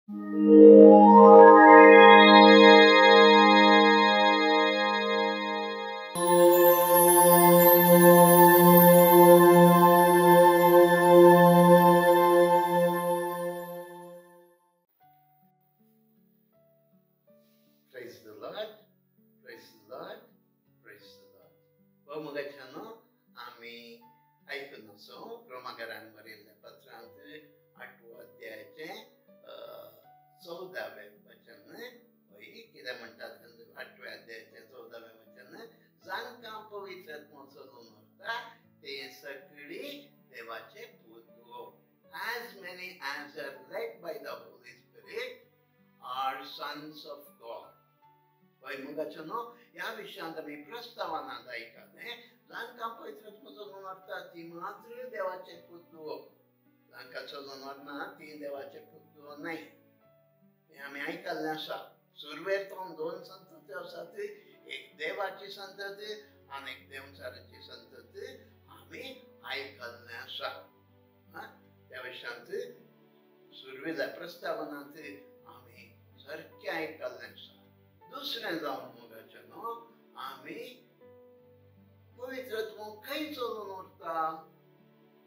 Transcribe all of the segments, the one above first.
Praise the Lord, praise the Lord, praise the Lord. मोगाच्यानो आमी आयकून आसो रोमाकारान बरयल्ल्या पत्रांत 8व्या अध्यायाचें 14वें वचन. हय, कितें म्हणटात 8व्या अध्यायाचें 14वें वचन, जांकां पवित्र आत्मो चलून व्हरता ते सगळीं देवाचे पूत. As many as are led by the Holy Spirit are sons of God. हय मोगाचो न्हू, ह्या विशयांत आमी प्रस्तावनांत आयकलें, जांकां पवित्र आत्मो चलून व्हरता ती मात्र देवाचे पूत, जांकां चलून व्हरना ती देवाचे पूत न्हय. हें आमी आयकल्लें आसा. सुरवेर तो दोन संतती आसात, एक देवाची संतती आनी एक देंवचाराची संतती आमी आयकल्लें आसा. त्या विशयांत सुरवेल्या प्रस्तावनांत आमी सारकें आयकल्लें आसा. दुसरें जावन मोगाचें न्हू, आमी पवित्र आत्मो खंय चलून उरता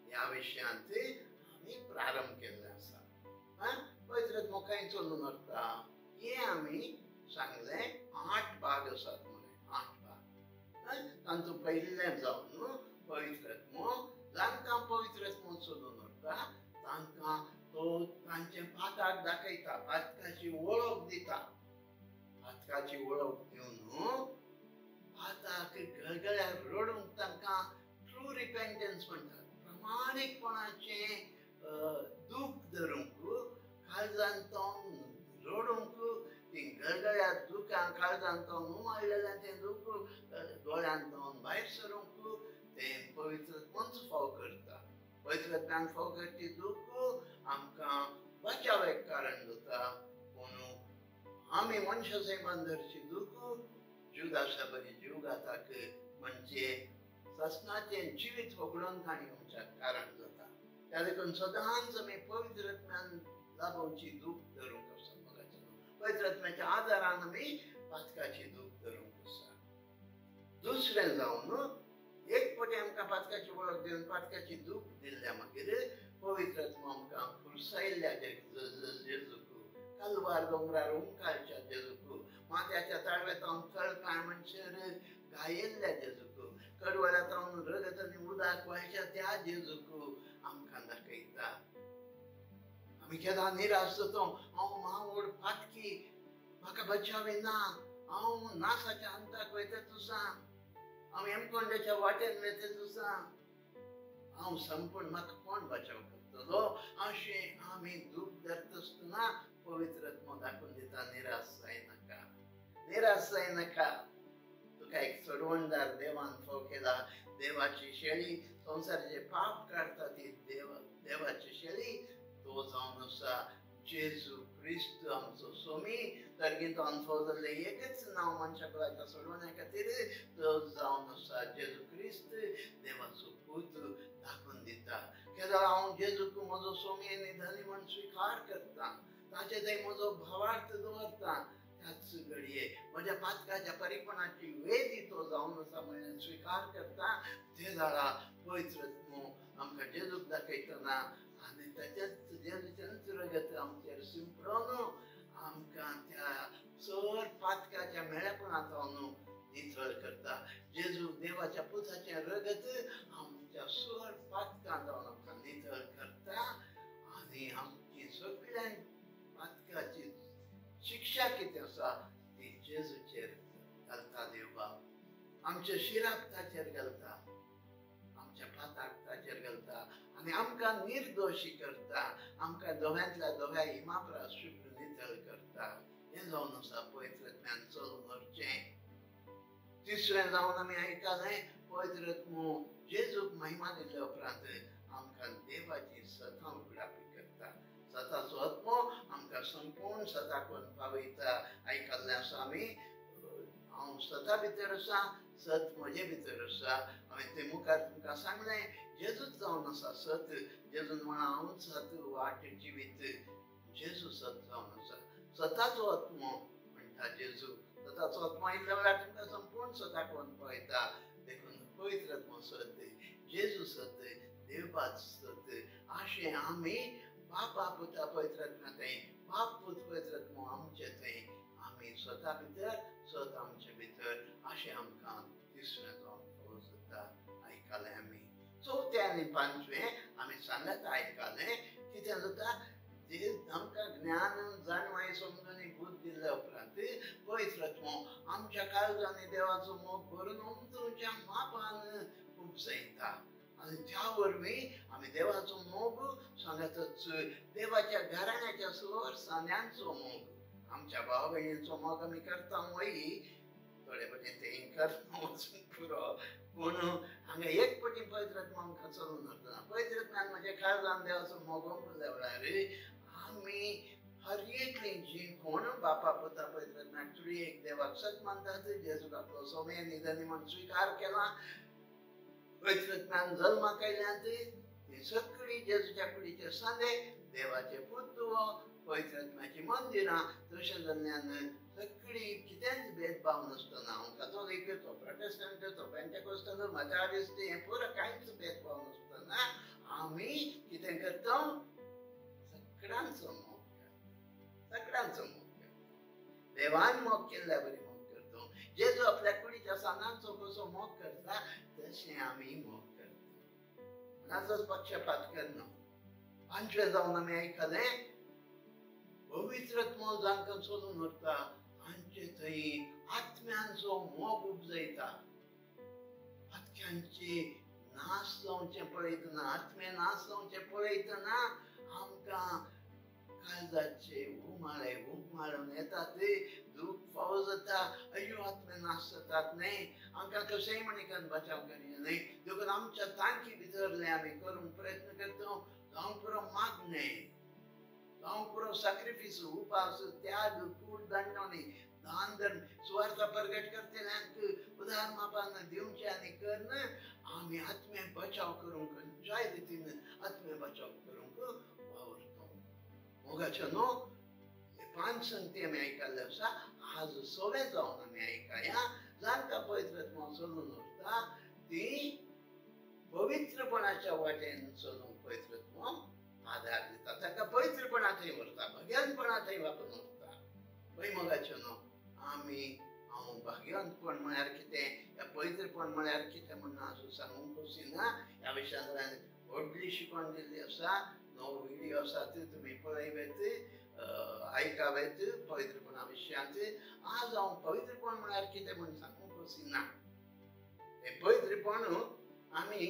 ह्या विशयांत आमी प्रारंभ केल्लें आसा. पवित्र आत्मो खंय चलून उरता हें आमी सांगलें. 8 भाग आसात म्हणलें, 8 भाग. तांचो पयलें जावन पवित्र आत्मो जांकां पवित्र आत्मो चलून उरता तांकां तो तांचे पाताक दाखयता, पातकाची वळख दिता. पातकाची वळख दिवन पाताक गळगळ्यार रडूंक तांकां ट्रू रिपेंटन्स म्हणटात, प्रामाणीकपणाचें दूख धरूंक, काळजान तोंड रडूंक, ती गळगळ्यार दुखां काळजान तोंड उमाळलेलें तें दूख दोळ्यान तोंड भायर सरूंक तें पवित्र आत्मोच फाव करता. पवित्र आत्म्यान फाव करची दूख आमकां बचाव एक कारण जाता. पूण आमी मनशा सैमान धरची दूख जुदासा बरी जीव घाताक म्हणजे ससनाचें जिवीत वगडून ताणी येवच्याक कारण जाता. त्या देखून सदांच आमी पवित्र आत्म्यान लाभोवची दूख धरूंक आसा. मोगाचें, पवित्र आत्म्याच्या आदारान आमी पातकाची दूख धरूंक आसा. दुसरें जावन एक पटी आमकां पातकाची वळख दिवन पातकाची दूख दिल्ल्या मागीर पवित्र आत्मो आमकां खुर्सायल्ल्या जेजूक, कलवार दोंगरार उमकाळच्या जेजूक, माथ्याच्या ताळव्यातावन कळकाय म्हणसर गायिल्ल्या जेजूक, कडवळ्यातावन रगत आनी उदक व्हाळच्या त्या जेजूक आमकां दाखयता. आमी केन्ना निराश जाता, हांव म्हावड पातकी, म्हाका बचावी ना, हांव नासाच्या अंताक वयता तुसा, हांव हेमकोंडाच्या वाटेन वयता तुसा, हांव संपूर्ण, म्हाका कोण बचाव करतलो अशें आमी दूख धरता आसतना पवित्र आत्मो दाखोवन दिता, निराश जायनाका, निराश जायनाका. तुका एक सोडवणदार देवान फोव केला. देवाची शेळी संवसाराचे पाप काडटा ती देवाची शेळी तो जावन आसा जेजू क्रिस्त आमचो सोमी. तारगीन तो अनफोव जाल्लें एकच नांव मनशा कुळाच्या सोडवण्या खातीर तो जावन आसा जेजू क्रिस्त देवाचो पूत दाखोवन दिता. केन्ना हांव जेजूक म्हजो सोमी आनी धनी म्हण स्विकार करता, ताचे थंय म्हजो भावार्थ दवरता, त्याच घडये म्हज्या पातकाच्या परिपणाची वेदी तो जावन आसा म्हणल्यार स्विकार करता, ते जाणा पवित्र आत्मो आमकां जेजूक दाखयतना आनी ताचेच जेजूचेंच रगत आमचेर शिंपडोवन आमकां त्या सर पातकाच्या मेळेपणांत नितळ करता. जेजू देवाच्या पुताचें रगत आमच्या सर पातकांत आमकां नितळ करता आनी आमची सगळ्या पातकाची शिक्षा कितें आसा ती जेजूचेर घालता. देव बाप आमच्या शिराक ताचेर घालता, आमच्या पाताक ताचेर घालता आनी आमकां निर्दोशी करता, आमकां दोव्यांतल्या दोव्या हिमापरास शुभ्र नितळ करता. हें जावन आसा पवित्र आत्म्यान चलून व्हरचें. तिसरें जावन आमी आयकलें, पवित्र आत्मो जेजूक महिमा दिल्ल्या उपरांत आमकां देवाची सतां उगडापी करता. सताचो आत्मो आमकां संपूर्ण सताक पावयता. आयकल्लें आसा आमी, हांव सता भितर आसा, सत म्हजे भितर आसा. हांवें तें मुखार तुमकां सांगलें, जेजूच जावन आसा सत. जेजून म्हणा हांवूच सत, वाट, जिवीत. जेजू सत जावन आसा. सताचो आत्मो म्हणटा जेजू, सताचो आत्मो आयिल्ल्या वेळार तुमकां संपूर्ण सताक व्हरून पळयता. देखून पवित्र आत्मो सत, जेजू सत, देवबात सत. अशें आमी बापा पुता पवित्र आत्म्या थंय, बाप पूत पवित्र आत्मो आमचे थंय, आमी स्वता भितर सत आमचे भितर अशें आमकां तिसरें जावन फावो जाता. आयकलें आमी चवथें आनी पांचवें आमी सांगत आयकलें कितें जाता, आमकां ज्ञान जाणवाय समजून बूद दिल्ल्या उपरांत पवित्र आत्मो आमच्या काळजांनी देवाचो मोग भरून उमजूच्या मापान उपजयता आनी त्या वरवीं आमी देवाचो मोग सांगतच देवाच्या घराण्याच्या सुवर सान्यांचो मोग, आमच्या भाव भयणींचो मोग आमी करता वय, थोडे पटी तें करता वचून पुरो, पूण हांगा एक पटी पवित्र आत्मो आमकां चलून व्हरतना पवित्र आत्म्यान म्हज्या काळजान देवाचो मोग उमजल्या वेळार आमी हर एकलीं जीं कोण बापा पुता पवित्र आत्म्याक तुळी एक देवाक सत मानतात, जेजूक आपलो सोमे निधनी म्हण स्विकार केला, पवित्र आत्म्यान जल्माक आयल्यांत, ती सगळीं जेजूच्या कुडीचे सांदे देवाचे पूत पवित्र आत्म्याचीं मंदिरां. तशें जाल्ल्यान सगळीं कितेंच भेदभाव नासतना, हांव कातोलीक, तो प्रोटेस्टंट, तो पेंटेकोस्टल, मेथोडिस्ट, हें पुरो कांयच भेदभाव नासतना आमी कितें करता, सगळ्यांचो मोग करता, सगळ्यांचो मोग करता, देवान मोग केल्ल्या बरी मोग करता. जेजू आपल्या कुडीच्या सांगांचो कसो मोग करता तशें आमी मोग करता, कोणाचोच पक्षपात करना. पांचवें जावन आमी आयकलें पवित्र आत्मो जांकां चलून व्हरता तांचे थंय आत्म्यांचो मोग उपजयता. आत्म्यांची नाश जावचें पळयतना, आत्मे नाश जावचें पळयतना आमकां काळजाचे उमाळे उमाळून येतात, दूख फावो जाता, अय्यो आत्मे नाश जातात न्हय, आमकां कशेंय म्हणीकान बचाव करिना न्हय. देखून आमच्या तांकी भितरलें आमी करूंक प्रयत्न करता, जावंक पुरो मागणें, जावंक पुरो सॅक्रिफीस, उपास, त्याग, कूड दांडवणी, दान धर्म, सुवार्थ परगट करतल्यांक उदार मापान दिवचें आनी करून आमी आत्मे बचाव करूंक खंयच्याय रितीन आत्मे बचाव करूंक वावुरता. मोगाचो न्हू हे पांच संगती आमी आयकल्ले आसा. आज सवें जावन आमी आयकया, जांकां पवित्र आत्मो चलून व्हरता ती पवित्रपणाच्या वाटेन चलूंक पवित्र आत्मो आदार दिता, ताका पवित्रपणा थंय व्हरता, भाग्यवंतपणा थंय वापरून व्हरता. पळय मोगाचो न्हू आमी हांव भाग्यवंतपण म्हळ्यार कितें, ह्या पवित्रपण म्हळ्यार कितें म्हण आजून सांगूंक वचना. ह्या विशयांतल्यान व्हडली शिकवण दिल्ली आसा, नवो व्हिडियो आसा ती तुमी पळयवेत, आयकावेत पवित्रपणा विशयांत. आज हांव पवित्रपण म्हळ्यार कितें म्हण सांगूंक वचना. हें पवित्रपण आमी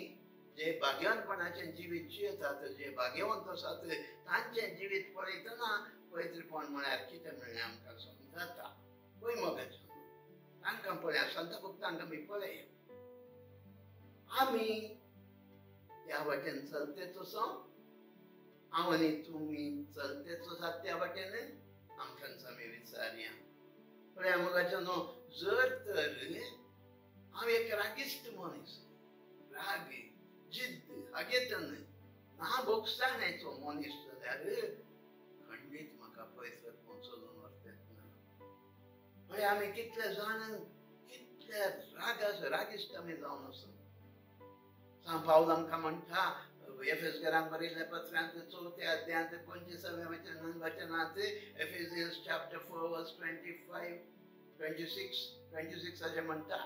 जे भाग्यवंतपणाचें जिवीत जियेतात, जे भाग्यवंत आसात तांचें जिवीत पळयतना पवित्रपण म्हळ्यार कितें म्हणलें आमकां समजता. पळय मोगाचो तांकां पळया, संत भक्तांक आमी पळया, आमी त्या वाटेन चलतेच आसा, हांव आनी तुमी चलतेच आसात त्या वाटेन, आमकांच आमी विचारया. पळया मोगाचो न्हू, जर तर हांव एक रागिश्ट मनीस, राग, जिद्द, हागेतन ना भोगसाण्याचो मनीस जाल्यार खंडीत म्हाका पवित्र आत्मो चलून व्हरतात ना. पळय आमी कितले जाण कितले रागास रागिश्ट आमी जावन आसा. सांत पावल आमकां म्हणटा एफेसकरांक बरयल्ल्या पत्रांत चवथ्या अध्यायांत 25व्या वचनांत, एफेसियन्स चॅप्टर 4 वर्स 25, 26, 26 अशें म्हणटा,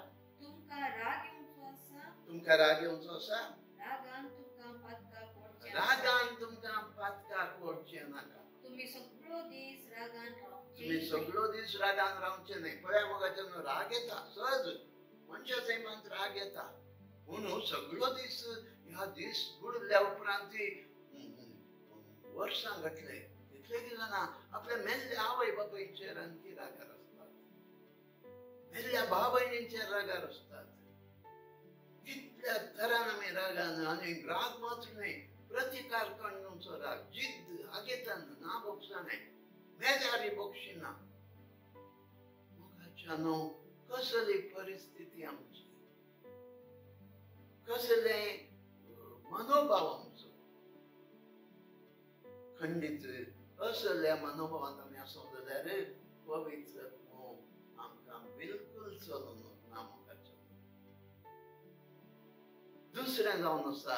तुमकां राग येवचो आसा, तुमकां राग येवचो आसा, रागान तुमकां पातकाक ओडचें, रागान तुमकां पातकाक ओडचें नाका, तुमी सगळो दीस रागान रावचें, तुमी सगळो दीस रागान रावचें न्हय. पळया मोगाचो राग येता सहज, मनशा सैमांत राग येता, म्हणून सगळो दीस ह्या दीस बुडल्या उपरांत वर्सां घातले कितले जाणां आपल्या मेल्ल्या आवय बापायचेर आणखी रागार आसतात, मेल्ल्या भाव भयणींचेर रागार आसतात. कितल्या तरान आमी रागान, आनी राग मात्र न्हय, प्रतिकार करणचो राग, जिद्द, आगेतन, ना भोगसाणें, मेल्यारी भोगशिना. मोगाच्यानो कसली परिस्थिती आमची, कसले मनोभाव आमचो, खंडीत असल्या मनोभावांत आमी आसो जाल्यार पवित्र आत्मो आमकां बिलकुल चलून वतना मुखार. दुसरें जावन आसा,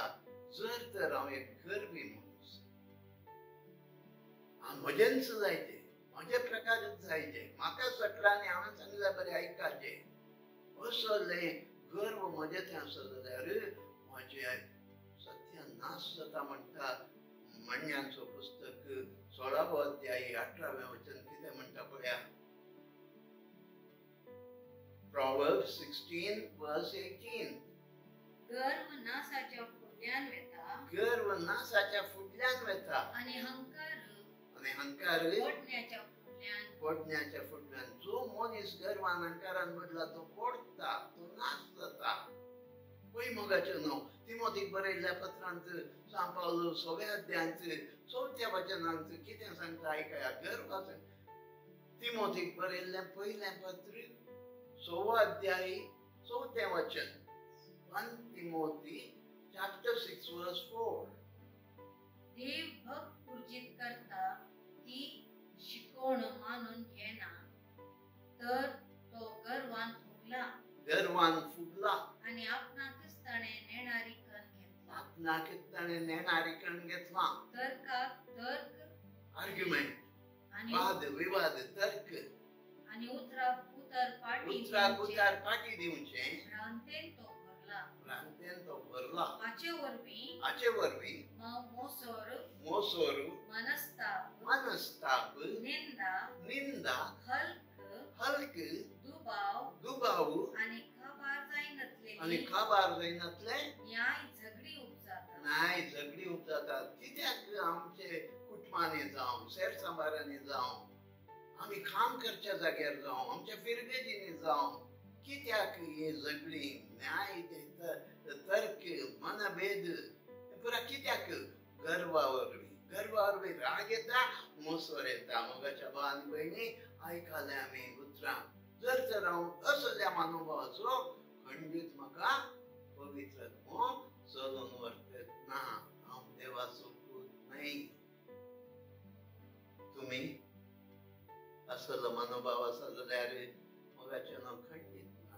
जर तर हांव एक गर्वी मनीस, म्हजेंच जायचे, म्हजे प्रकारच जायचे, म्हाका सटला आनी हांवें सांगल्यार बरें आयकाचें, असलें गर्व म्हजें थंय आसा जाल्यार म्हजें सत्यानाश जाता. म्हणटा म्हणण्यांचो पुस्तक 16वो अध्याय 18वें वचन कितें म्हणटा पळया. Proverbs 16:18. गर्व नासाच्या फुडल्यान वेता, गर्व नासाच्या फुडल्यान वेता, आनी हंकार, आनी हंकार पडण्याच्या फुडल्यान, पडण्याच्या फुडल्यान. जो मनीस गर्वान हंकारान पडला तो पडटा, तो नाश जाता. पळय मोगाचें न्हू, तिमोतीक बरयल्ल्या पत्रांत सांव पावलो 6व्या अध्यायांत 4थ्या वचनांत कितें सांगता आयकया. गर्वाचें तिमोतीक बरयल्लें पयलें पत्र 6वो अध्याय 4थें वचन, 1 Timothy chapter 6 verse 4. देव भक्त उर्जित करता ती शिकवण मानून घेना तर तो गर्वान फुगला, गर्वान फुगला, आनी आपणाकच ताणें नेणारी कण घेतला, आपणाकच ताणें नेणारी कण घेतला. तर्काक तर्क, आर्ग्युमेंट, वाद विवाद, तर्क, आनी उतराक उतर पाटी, उतराक उतर पाटी दिवचें, भ्रांतेन तो भरला, भ्रांतेन तो भरला. हाचे वरवीं, हाचे वरवीं मोसोर, मोसोर, मनस्ताप, मनस्ताप, निंदा, निंदा, हल्क, हल्क, दुबाव, दुबाव, आनी खबार जायनातले, आनी खबार जायनातले न्याय झगडी उपजातात, न्याय झगडी उपजातात. कित्याक आमचे कुटुंबांनी जावं, शेरसांबारांनी जावं, आमी काम करच्या जाग्यार जावं, आमच्या फिरगेजींनी जावं, कित्याक हे झगडी, न्याय, तर्क, मनभेद पुरा कित्याक? गर्वा वरवीं, गर्वा वरवीं राग येता, मोसोर येता. मोगाच्या भाव आनी भयणी, आयकलें आमी उतरां. जर तर हांव असल्या मनोभावाचो, खंडीत म्हाका पवित्र आत्मो चलून व्हरतत ना, हांव देवाचो पूत न्हय. तुमी असलो मनोभाव आसा जाल्यार मोगाचें नांव खंडीत ना.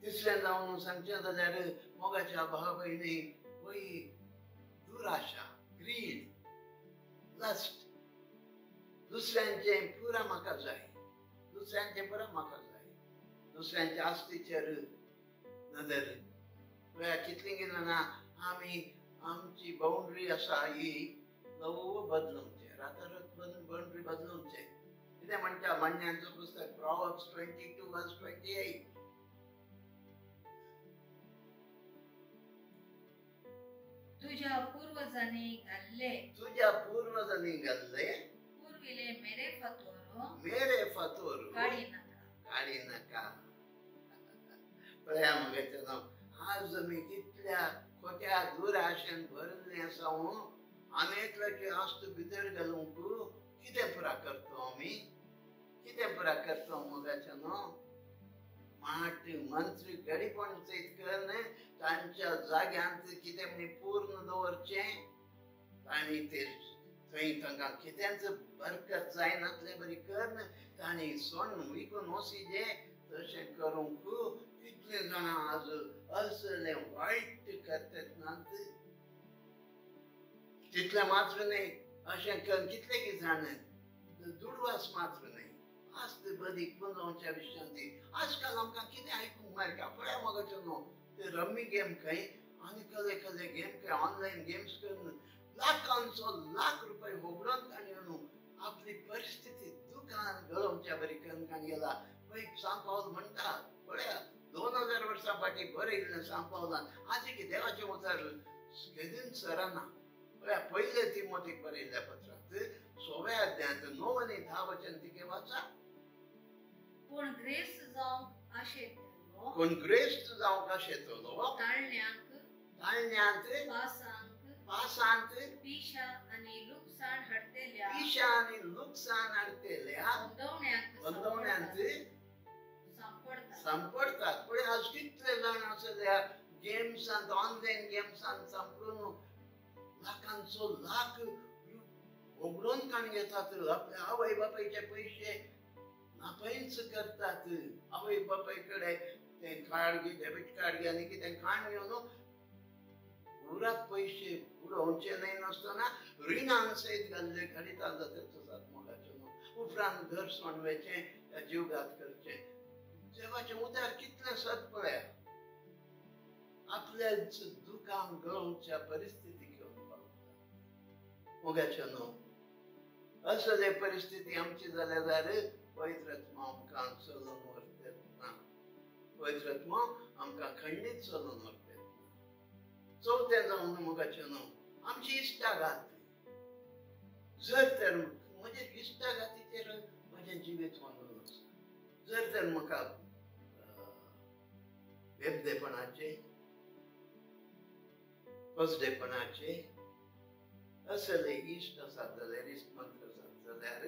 तिसरें जावन सांगचें जाल्यार मोगाच्या भाव भयणी, वय दुराशा, ग्रीड, लस्ट, दुसऱ्यांचें पुरा म्हाका जाय, दुसऱ्यांचें पुरा म्हाका जाय, दुसऱ्यांच्या आस्तीचेर नदर. पळया कितलीं जाणां आमी आमची बाउंड्री आसा ही ल्हवू बदलूंक, रातारात बाउंड्री बदलूंचे. कितें म्हणटा म्हणण्यांचो पुस्तक Proverbs 22 verse 28. तुझ्या पूर्वजांनी घाल्ले, तुझ्या पूर्वजांनी घाल्ले पुर्विले मेरे फातोर, मेरे फातोर काडी नाका, काडी नाका. पळया मगे नांव, आज आमी कितल्या खोट्या दुराशेन भरिल्लें आसा. आनी एकल्याची आस्त भितर घालूंक कितें पुरा करता आमी, कितें पुरा करता मोगाचें न्हू? माट मंत्री गरीबण सयत करून तांच्या जाग्यांत कितें म्हण पूर्ण दवरचें आनी ते थंय तांकां कितेंच बरकत जायनातले बरी करून तांणी सोण विकून वसिजे. तशें करूंक कितले जाणां आज असलें वायट करतात नात. तितलें मात्र न्हय, अशें करून कितले की जाण दुडवास मात्र न्हय, आस्त बरी पुंजोवच्या विशयांत आजकाल आमकां कितें आयकूंक मेळटा. पळया मगो न्हू, ते रम्मी गेम खंय आनी कसले कसले गेम खंय, ऑनलायन गेम्स करून लाखांचो लाख रुपये होगडून तांणी न्हू आपली परिस्थिती दुकान गळोवच्या बरी करून तांणी गेला. पळय सांव पावल म्हणटा, पळया 2000 वर्सां फाटीं बरयल्लें सांव पावलान, आजी की देवाचें उतर केदीन सरना. पळया पयले तिमोतीक बरयल्ल्या पत्रांत 6व्या अध्यायांत 9 आनी 10 वचन तिके वाचा. कोण ग्रेस्त जावंक आशेतलो, कोण ग्रेस्त जावंक आशेतलो, ताळण्यांक, ताळण्यांत, पासांक, पासांत, पिशा आनी लुकसाण हाडटेल्या, पिशा आनी लुकसाण हाडटेल्या बंदवण्यांत सांपडतात, सांपडतात. पळय आज कितले जाण आसा त्या गेम्सांत, ऑनलायन गेम्सांत सांपडून लाखांचो लाख होगडून काण घेतात, आपल्या आवय बापायचे पयशे नापयच करतात. आवय बापाय कडेन तें कार्ड घे, डेबीट कार्ड घे आनी कितें काण घेवन पुरा पयशे उडोवचे न्हय नासतना रिणान सयत घाल्ले घडितां जाता तसात मोगाचें न्हू. उपरांत घर सोंडवेचें, जीवघात करचें. देवाचें उदार कितलें सत पळया, आपल्याच दुकां गळोवच्या परिस्थितीक येवन पावता. मोगाचें न्हू, असले परिस्थिती आमची जाल्यार जाल्यार पवित्र आत्मा आमकां चलोवन व्हरतात ना, पवित्र आत्मा आमकां खंडीत चलोवन व्हरतात ना. चवथें जावन मोगाचें न्हू, आमची इश्टागात. जर तर म्हजे इश्टागातीचेर म्हजें जिवीत वंदून आसा, जर तर म्हाका बेबदेपणाचें, फसडेपणाचें असले इश्ट आसात जाल्यार, इश्ट मंत्र आसात जाल्यार,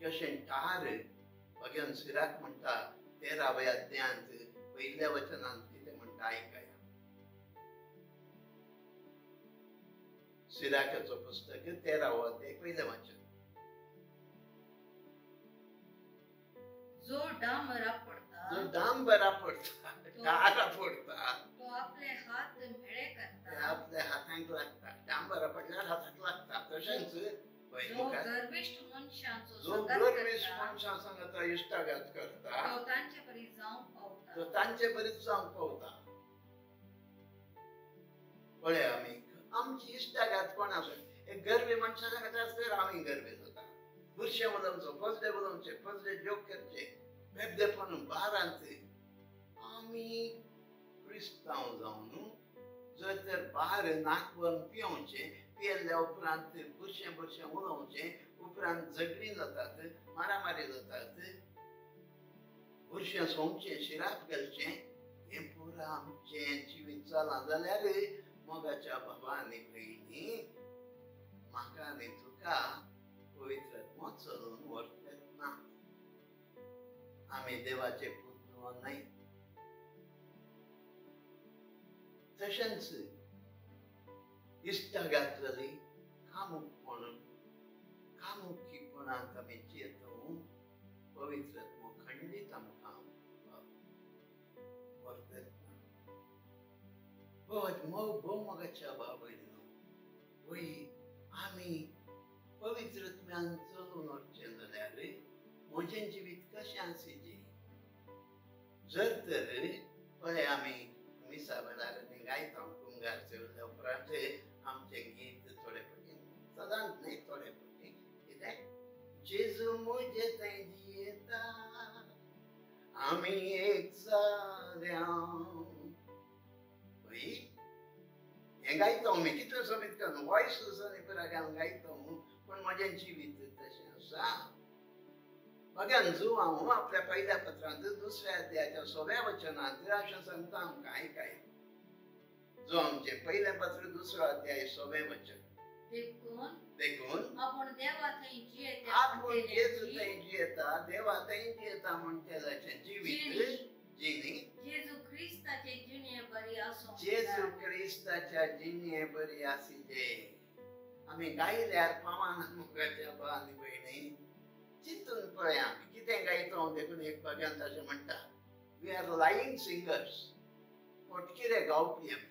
कशें टार भगवान सिराक म्हणटा 13व्या अध्यायांत पयल्या वचनांत कितें म्हणटा आयकया. सिराकाचो पुस्तक 13वो अध्याय पयलें वचन. जो डांबरा पडता, जो डांबरा पडता, टारा पडता, तो आपले हात म्हेळे करता, आपल्या हातांक लागता. डांबरा पडल्यार हाताक लागता. तशेंच जो गर्विश्ट मनशांचो, जो गर्विश्ट मनशां सांगता इश्टागात करता, तो तांचे बरी जावंक पावता, तो तांचे बरीच जावंक पावता. पळय आमी आमची इश्टागात कोण आसा, एक गर्वी मनशां सांगता आसल्यार आमी गर्वी जाता. बुरशें उलोवचो, फसडे उलोवचे, फसडे जोक करचे, बेबदेपण बारांत. आमी क्रिस्तांव जावन जर तर बार नाक भरून पिवचें, पियेल्ल्या उपरांत बुरशें बुरशें उलोवचें, उपरांत झगडीं जातात, मारामारी जातात, बुरशें सोंपचें, शिराप घालचें, हें पुरा आमचें जिवीत जालां जाल्यार मोगाच्या बाबा आनी भयणी, म्हाका आनी तुका पवित्र आत्मो चलोवन व्हरतात ना. आमी देवाचे पूत न्हय. तशेंच इश्टागात जाली, कामुकपण, कामुकीपणांत आमी जियेता, पवित्र आत्मो खंडीत आमकां व्हरतात ना. भोव मोगाच्या बाबा वय आमी पवित्र आत्म्यान चलून वचचें जाल्यार म्हजें जिवीत कशें आसचें. जर तर पळय आमी मिसा वेळार आमी गायता, कुंगार जेवल्या उपरांत आमचें गीत थोडे फावटी, सदांच न्हय, थोडे फावटी कितें, जेजू म्हजे थंय जियेता, आमी एक जाल्या. पळय हें गायता आमी कितलें सोबीत करून वॉयस आसा न्ही पुरा घालून गायता, पूण म्हजें जिवीत तशें आसा. भगवान जुवांव आपल्या पयल्या पत्रांत 2व्या अध्यायाच्या 16व्या वचनांत अशें सांगता आमकां, आयकाय. जो आमचें पयलें पत्र 2रो अध्याय 16वें वचन. देखून आपूण देवा थंय जियेता, आपूण जेजू थंय जियेता, देवा थंय जियेता म्हणटल्याचें जिवीत जिणी जेजू क्रिस्ताचे जिणे बरी आसूंक, जेजू क्रिस्ताच्या जिणे बरी आशिल्ले. आमी गायल्यार पावाना मोगाच्या भाव आनी भयणी. चिंतून पळया आमी कितें गायता. देखून एक भगवान तशें म्हणटा, we are lying singers. फटकिरे गावपी आमी,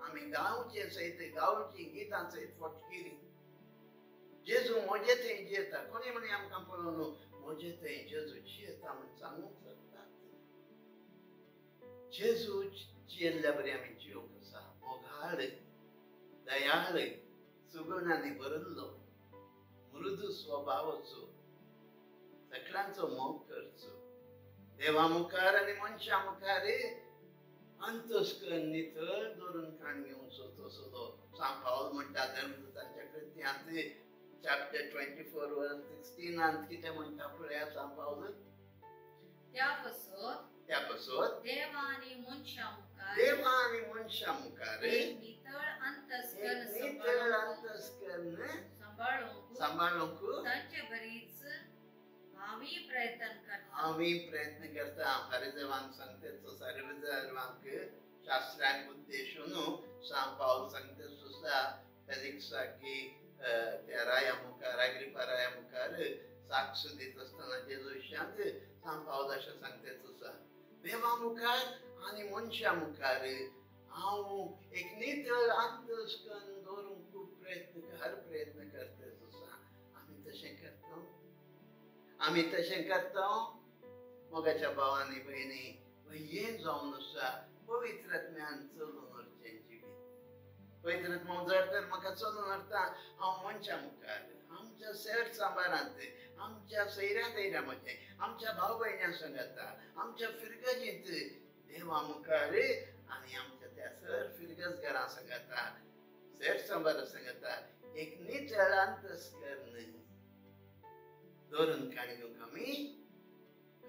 आमी गावचे सयत, गावचीं गितां सयत फटकिरी. जेजू म्हजे थंय जियेता, कोणी म्हणी आमकां पळोवन म्हजे थंय जेजू जियेता म्हूण सांगूंक शकतात. जेजू जियेल्ल्या बरी आमी जियोंक आसा. मोगाळ, दयाळ, सुगुणांनी भरिल्लो, मृदू स्वभावाचो, सगळ्यांचो मोग करचो, देवा मुखार आनी मनशां मुखार अंतस्कर्ण नितळ दवरून काण घेवचो तसो सांत पावल म्हणटा धर्मदूतांच्या कृत्यांत चॅप्टर 24 वर्स 16 कितें म्हणटा पळया सांत पावल. त्या पसत देवा आनी मनशां मुखार, देवा आनी मनशां मुखार नितळ अंतस्कर्ण, नितळ अंतस्कर्ण सांबाळूंक तांचे बरीच आमी प्रयत्न करता, आमी प्रयत्न करता. फारिजेवांक सांगते सारिजेवांक शास्त्रांक उद्देशून सांत पावल सांगते सुसा फेलिक्साक की त्या राया मुखार, आग्रिपा राया मुखार साक्ष दित आसतना जेजू विशयांत सांत पावल अशें सांगतेच आसा, देवा मुखार आनी मनशा मुखार हांव एक नितळ अंतस्कन दवरूंक खूब प्रयत्न, हर प्रयत्न करतेच आसा. आमी तशें करता, आमी तशें करता. मोगाच्या भावांनी भयणी, हें जावन आसा पवित्र आत्म्यान चलून व्हरचें जिवीत. पवित्र आत्मो जर तर म्हाका चलून व्हरता, हांव मनशा मुखार, आमच्या सर सांबारांत, आमच्या सैऱ्या दैऱ्या मदें, आमच्या भाव भयण्यां सांगाता, आमच्या फिरगजींत देवा मुखार आनी आमच्या त्या सर फिरगज घरां सांगाता, सर सांबारा सांगाता एक नितळ अंतस्कर्ण दवरून काडूंक आमी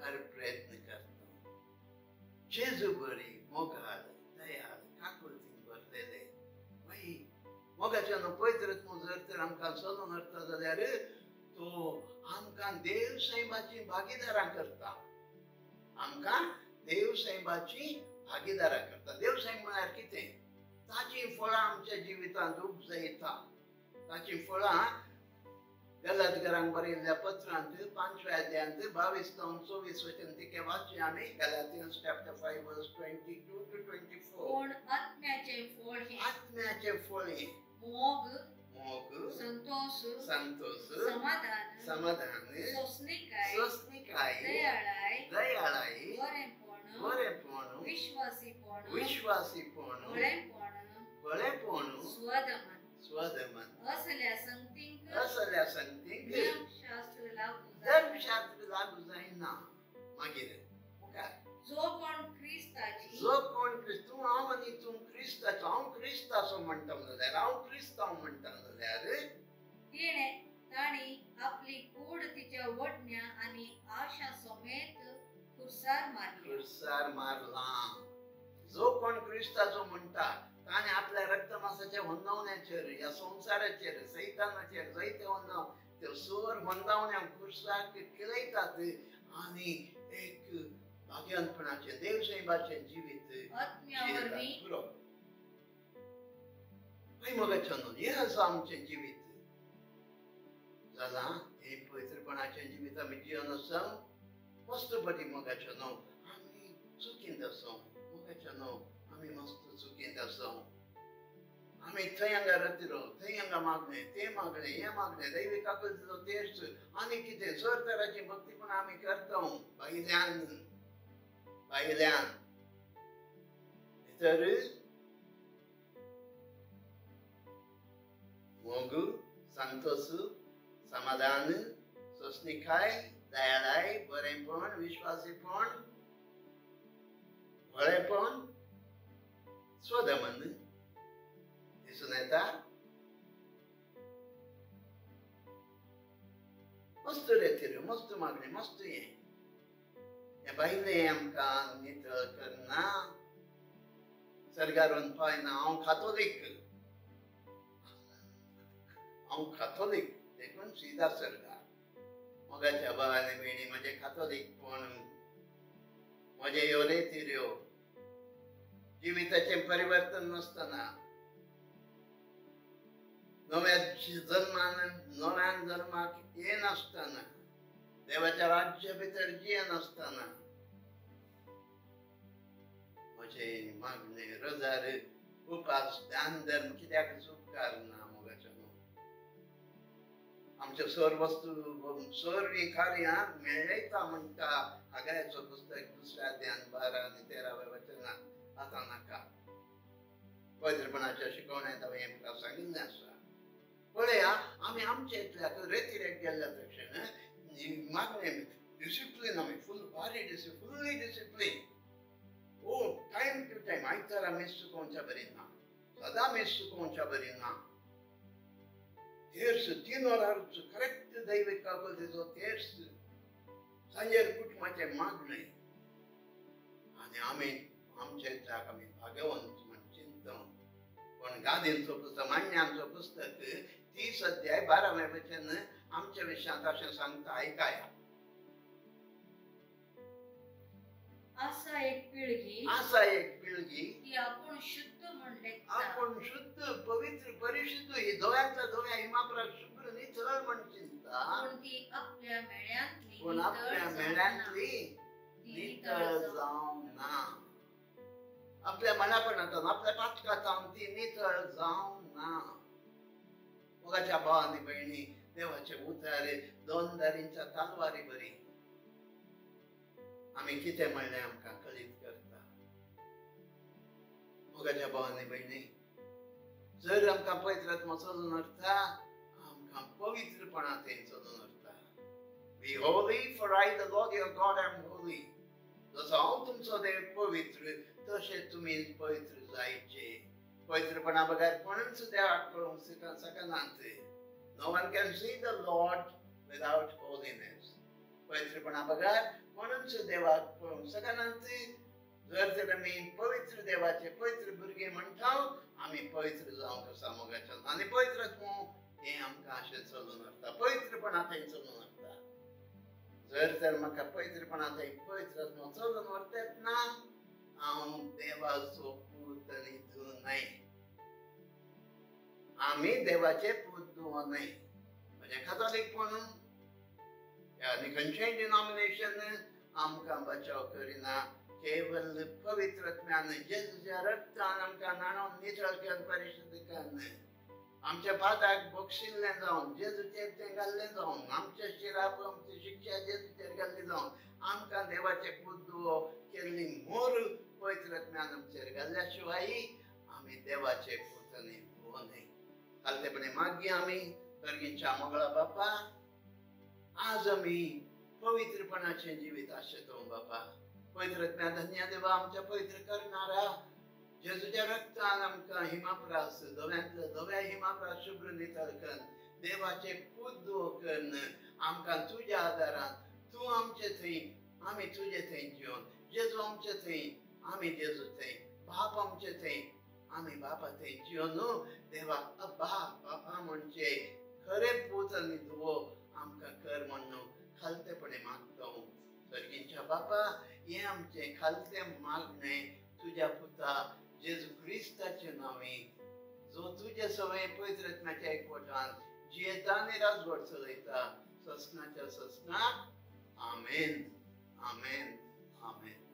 हर प्रयत्न करता. जेजू बरी मोगाळ, दयाळ, काकुळतीन भरलेले मागीर मोगाच्यान पवित्र आत्मो जर तर आमकां चलून व्हरता जाल्यार तो आमकां देव सैमाची भागीदारां करता. आमकां देव सैमाची भागीदारां करता. देव सैम म्हळ्यार कितें? ताचीं फळां आमच्या जिवितांत उपजयता. ताचीं फळां गलातकरांक बरयल्ल्या पत्रांत 5व्या अध्यायांत 22 जावन 24 वचन तिके वाचचें आमी. Galatians chapter 5 verse 22 to 24. पूण आत्म्याचें फळ हें, आत्म्याचें फळ हें मोग, मोग, संतोष, संतोष, समाधान, समाधान, सोंसणीकाय, सोंसणीकाय, दयाळाय, दयाळाय, बरेंपण, बरेंपण, विश्वासीपण, विश्वासीपण, भोळेपण, भोळेपण, स्वदमन, स्वदमन. असल्या संगतींक, असल्या संगतींक धर्मशास्त्र लागू, धर्मशास्त्र लागू जायना. मागीर मुखार जो कोण क्रिस्ताची, जो कोण क्रिस्त, तूं हांव आनी तूं क्रिस्ताचो, हांव क्रिस्ताचो म्हणटा जाल्यार, हांव क्रिस्तांव म्हणटा जाल्यार तिणें तांणी आपली कूड तिच्या वडण्या आनी आशा समेत खुर्सार मारली. खुर्सार मारलां. जो कोण क्रिस्ताचो म्हणटा ताणें आपल्या रक्तमासाच्या होंदावण्याचेर, ह्या संवसाराचेर, सैतानाचेर जैते होंदाव, त्यो सोर होंदावण्या खुर्साक किळयतात आनी एक भाग्यवंतपणाचें, देवसैमाचें जिवीत आत्म्या वरवीं पुरो. खंय मोगाचो न्हू, हें आसा आमचें जिवीत जालां. हें पवित्रपणाचें जिवीत आमी जिवन आसा. मस्त बरी मोगाचो न्हू, आमी चुकींत आसा. मोगाचो न्हू, आमी मस्त चुकींत आसा. आमी थंय हांगा रतिरो, थंय हांगा मागणें, तें मागणें, हें मागणें, दैवी काकुळतीचो तेर्स आनी कितें सर तराची भक्तीपण आमी करता भायल्यान, भायल्यान. भितर मोग, संतोष, समाधान, सोंसणीकाय, दयाळाय, बरेंपण, विश्वासीपण, भोळेपण, स्वदमन दिसून येता. मस्त रेतिऱ्यो, मस्त मागणें, मस्त हें हें भायलें आमकां नितळ करना. सर्गार वचपाक हांव कातोलीक, हांव कातोलीक देखून सीधा सर्गार. मोगाच्या भावानी भयणी, म्हजें कातोलीकपण, म्हजें ह्यो रेतिऱ्यो, जिविताचें परिवर्तन नासतना, नव्या जल्मान, नव्यान जल्माक येनासतना, देवाच्या राज्या भितर जियेनासतना म्हजें मागणें, रोजार, उपास, दान धर्म कित्याकच उपकारना. मोगाचो न्हू, आमच्यो सर वस्तू, सर्व कार्यां मेळयता म्हणटा हागायाचो पुस्तक 2व्या अध्यायांत 12 आनी 13 वचनांत. आतां नाका पवित्रपणाच्या शिकवण्यांत हांवें आमकां सांगिल्लें आसा. पळया, आमी आमच्या इतल्याक रेतिरेक गेल्ल्या तक्षण मागणें डिसिप्लीन, आमी फूल भारी fully discipline. Oh time to time आयतारा मीस चुकोवच्या बरी ना, सदां मीस चुकोवच्या बरी ना. तेर्स 3 वरां करेक्ट दैवीक काकुळतीचो तेर्स, सांजेर कुटुंबाचें मागणें आनी आमी आमच्या इतल्याक आमी भाग्यवंत म्हण चिंतता. पण गादींचो पुस्तक, मान्यांचो पुस्तक 30 अध्याय 12व्या वचन आमच्या विशयांत अशें सांगता. आयकाया. आसा एक पिळगी, आसा एक पिळगी ती आपूण शुद्ध म्हण लेखता, आपूण शुद्ध पवित्र परिशुद्ध ही दोळ्यांतल्या दोळ्या हिमापरा शुभ्र नितळ म्हण चिंता, पूण ती आपल्या मेळ्यांतली, पूण आपल्या मेळ्यांतली नितळ जावंक ना. आपल्या मनापणांत आपल्या पातकांत ती नितळ जावंक ना. मोगाच्या भाव आनी भयणी, देवाचे उतारे दोन दारींच्या तालवारी बरी. आमी कितें म्हणलें आमकां कळीत करता. मोगाच्या भाव आनी भयणी, जर आमकां पवित्र आत्मो चलून व्हरता, आमकां पवित्रपणां थंय चलून व्हरता. Be holy, for I the Lord your God am holy. जसो हांव तुमचो देव पवित्र, तशें तुमी पवित्र जायचे. पवित्रपणा बगैर कोणूच देवाक पळोवंक शकनात. No one can see the Lord without holiness. पवित्रपणा बगैर कोणूच देवाक पळोवंक शकनात. जर तर आमी पवित्र देवाचे पवित्र भुरगे म्हणटा, आमी पवित्र जावंक आसा मोगाच्या. आनी पवित्र आत्मो हें आमकां अशें चलून व्हरता, पवित्रपणा थंय चलून व्हरता. जर तर म्हाका पवित्रपणा थंय पवित्र आत्मो चलून व्हरतात ना, हांव देवाचो पूत आनी धूव न्हय. आमी देवाचे पूत धुवो न्हय. म्हणजे कातोलीकपण आनी खंयचेय डिनॉमिनेशन आमकां बचाव करिना. केवल पवित्र आत्म्यान जेजूच्या रक्तान आमकां न्हाणोवन नितळ करून परिशुद्ध करून आमच्या पाताक बक्षिल्लें जावन जेजूचेर तें घाल्लें जावन आमच्या शिराप आमची शिक्षा जेजूचेर घाल्ली जावन आमकां देवाचे पूत धुवो केल्ली मोर पवित्र आत्म्यान आमचेर घाल्ल्या शिवाय आमी देवाचे पूत आनी धुवो न्हय. खालतेपणी मागीर आमी सर्गीच्या मोगळा बापा, आज आमी पवित्रपणाचें जिवीत आशेतो बापा. पवित्र आत्म्या धन्य देवा आमच्या पवित्र करणारा जेजूच्या रक्तान आमकां हिमाप्रास दोव्यांतल्या दोव्या हिमाप्रास शुभ्र नितळ करून देवाचे पूत धुवो करून आमकां तुज्या आदारान तूं आमचे थंय आमी तुजे थंय जिवन, जेजू आमचे थंय आमी जेजू थंय, बाप आमचे थंय आमी बापा थंय जिवन देवाक अब्बा बापा म्हणचे खरे पूत आनी धुवो आमकां कर म्हणून खालतेपणे मागता. सर्गीच्या बापा, हें आमचें खालतें मागणें तुज्या पुता जेजू क्रिस्ताचे नांवे, जो तुजे सवय पवित्र आत्म्याच्या एकवटान जियेता आनी राजवट चलयता ससनाच्या ससनाक. आमेन, आमेन, आमेन.